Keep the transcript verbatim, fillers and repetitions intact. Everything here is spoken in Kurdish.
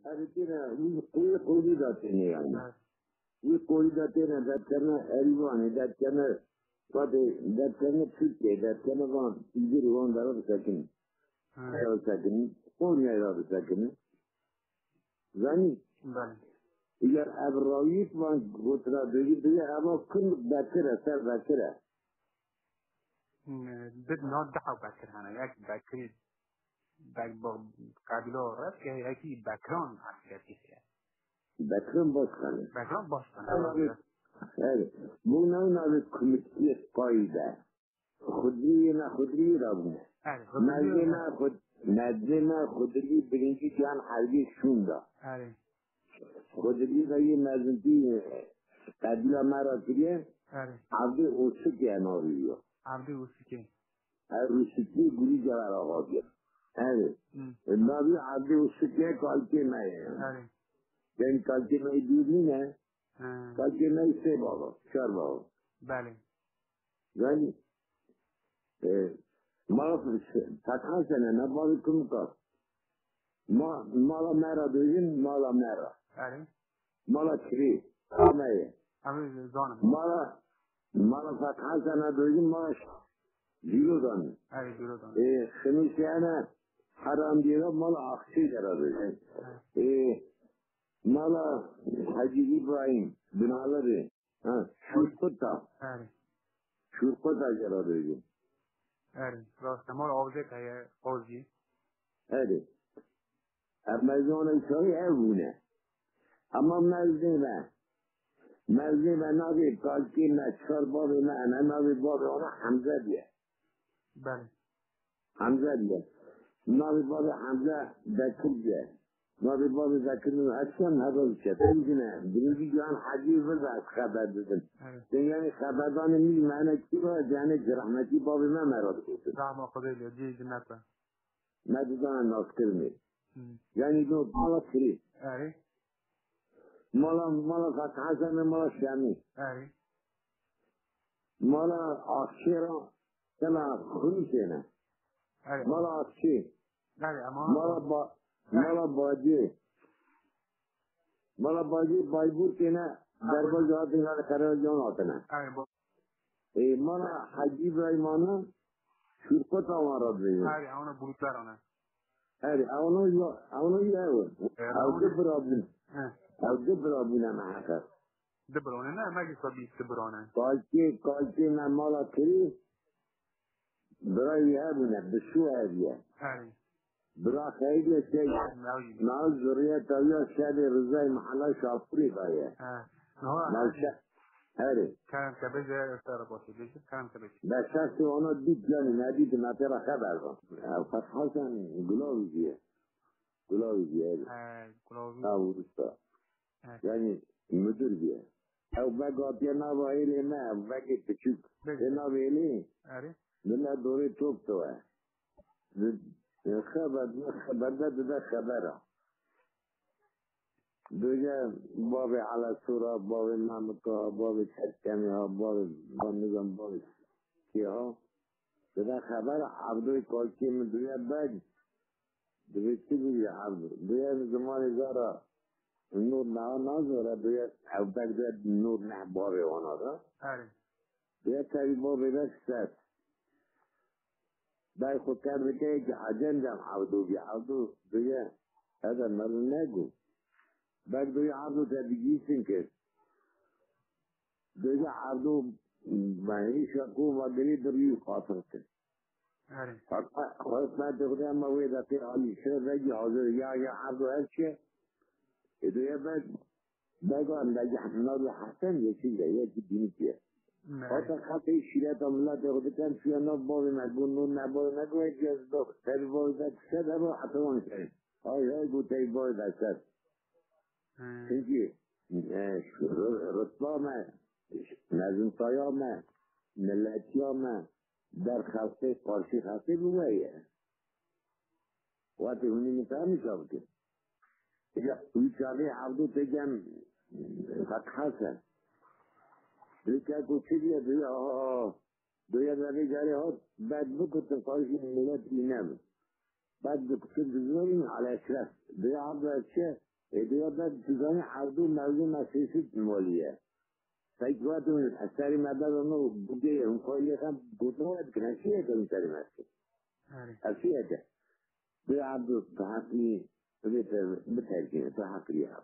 Ev têne wî qûyê qûyî de têne yani. Evet. Wî qûyî de têne derkevne Erîvanê, derkevne Xwedê, derkevne Tirkiyeyê, derkevne van Îzîrê, van dera disekinin. Evet. Dera disekinin. Konyayê de disekinin. Zanî? Belê. Eger ev rawiyê van gotina dêrî bêje, eva kin Bekir e, ser Bekir e. Hmm, di, na daha Bekir hene. Yek Bekirî, Bek-, Bek-, Qebîla Revkê, yekî Bekran Eskerî ye. Bekran Başkan e. Bekran Başkan e. Ama evet. Evet. Bu navê navê komîtiyê qayî de. Xudriyê ne Xudriyê de bû. Erê, Xudriyê Mezlê ne. Me Xud-, mezlê me Xudriyê birinci cihan herbî şûnda. Erê. Xudriyê de yê mezintî, e, qebîla me ra kiriye. Erê. Evdê Osikê navê yo. Evdê Osikê. Ev Rûsikê gurî cevera xwe kir. Erê. Hı. E, navê Evdê Osikê kalkê me ye. Erê. Yani kalkê me yê dûr nîne. Hı. Kalkê me yê sê bava, çar bava. Belê. Zanî, e, mala Fetha Sene ne bavê Kumka. Ma-, mala me ra dojin, mala me ra. Erê. Mala Kirê, me ye. Em ê zanin. Mala, mala Fetha Sene dojin, mala Ş-, Jîrodan. Erê, Jîrodan. E, Ximîsiyane Heramdiyê de mala Axçê de ra dojin. Erê. E, mala Hecî Îbrahîm, Binalirê. Ha, Şûrkuta. Erê. Şûrkuta jê re dibêjin. Erê, rast e. Mala Avzêk heye, Qazî. Erê. Ev mezin wana çaxî ev bûne. Ama mezin me. Mezin me navê kalkê me, çar bavê me, ene navê bavê wana Hemze diye. Belê. Hemze diye. Navê bavê Hemze Bekir diye. Navê bavê Bekir min ez çend heba biçe. Pêncine. Birinci cihan hecî vir de ez xeber didim. Evet. Sen yani xeberdanê min me ene kî va, yani ci rehmetî bavê me me ra digotin. Rahma Xwedê lê, cî cî nepe. Me dizana naskirinê. Hı. Yani no mala Kirê. Erê. Mala, mala Fetha Sene, mala Şemî. Erê. Mala Axçê ra, tena Xurîsê ne. Erê. Mala Axçê. Erê, ama mala Ba-, mala Bacê. Mala Bacê Bayburtê ne, Erê. Derbazê hatin, yani Qerercan hatine. Erê, ba- E, mala Hecî Îbrahîm ana, Şûrkuta wan ra dibêjin. Erê, ewna bulutlar ana. Erê, ewna ya, ewna ya ew. Erê, ew ewna. Di bira bûn. He. Ew di bira bûne meheqeq. Di birone ne, me gî sabî di birone. Kalkê, kalkê me mala Kirê, birayî hebûne, Bişû heviye. Erê. Bira xeyriye şey, Navî. Nav zuriyeta ya şerê Rizayê Mehela Şapûrê daye. He. Niha Nav hadi. Şe-, herê. Kerem ke bêje, ser başê bêje, kerem ke bêje. Be şexsê wana dît, yani nedît, me tê ra xeber da. Ew Fetha Sene Gulavî diye. Gulavî diye. He, Gulavî. Ha, Urus'ta. Evet. Yani müdür diye. Ew beg hatiye nava êlê me, ew begê piçûk. Beg. Ê navê êlê. Erê. Millet dorê top to e. Di-, xeber, xeberde dide xebera. Dûye bavê Elesûra, bavê Memika, bavê Çerkemê ha, bavê, van nizam, bavê kê ha. Dide xebera, Evdoyê kalkê min dûye beg. Dibê çi bûye Evdo? Dûye zimanê zara Nûr neha nazore, dûye ew beg dûye Nûr neh bavê wana da. Erê. Dûye tevî bavê de ser. Dayê xwe kerdike yekî ecem cem Evdo bî. Evdo dûye, ede meriv negû. Beg dûye Evdo te digîstin kir. Dûye Evdo me hêşa ku va girê di rî xatir kir. Erê. Xwest me dixude me wê de tê alî şir vegî hazir ya, ya Evdo her çi. Ê dûye beg, bega Necih Navî Hesen yeşil de, yekî dînî ye. Ne. Hata xelkê şîreta milletê xwe dikin, çûye nav bavê me, got, "Nûr ne bavê me", got, "Yek yaz do, tevî bavê me, kişe de bo, heta wan şey." Hay hay, got, "Tevî bavê me ser." Hmm. Çunkî, e, ri-, ritba me, mezintaya me, miletiya me, ber xelkê, qarşî xelkê bi we ye. Wextê hûnî min te nîşa bikin. Ya, wî çaxê Evdo tê cem Fetha Sene. Dûye ku çi diye, dûye, aha, aha. Dûye de vê carê hat, beg bikutin, qarşî millet îne bi. Beg bikutin, dizorîn, Elî Eşref. Dûye Evdo ez çi? Ê diya da dizanî erdû merdû me sêsî maliye. Pek vadim, eserî me da no bugê hûn xwe yê xem gotin we dikin, eşî yê de hûn serî me dikin. Erê. Eşî yê de. Bi erdû bi heqî, bi te-, bi tercîne, bi heqî ya.